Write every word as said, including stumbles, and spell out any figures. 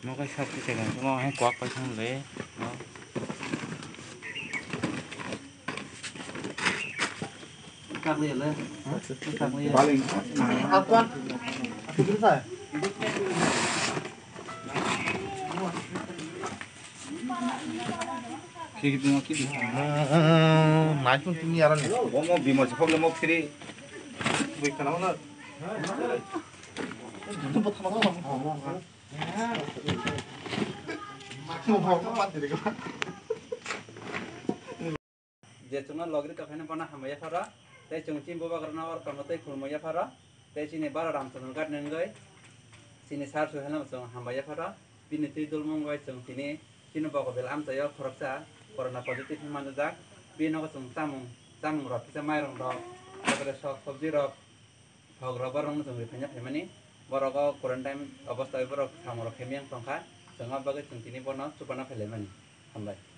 Mo kai sak ti segan mo hai kwak pai thang le. Kak le le. Kak le. Paling. Apa? Apa sa? Kiri bima kiri. Nai pun tini aran ni. Omo bima si problem mo kiri. Bui kana na. Itu buat sama sama. Je chwngno logri tongkhaino bono hambai yapharo, tei chwng chini bubagrano oro tongo tei khulumui yapharo, tei chini bara Ramchandra Ghat ni wngwi chini sir Suhelno chwng hambai yapharo, bini twi dulmung bai chwng tini chini Bokobel amchaio khoroksa corona positive wng manjak, bini nogo chwng chamung, chamung rok kisa mairung rok, tabore sok sobji rok, thok rok borokno chwng riphaina phaimani, borok o quarantine obostha bai borok samung rok khaimani wng tongkha, chwng o bagwi chwng tini bono chubana phailaimani. Hambai.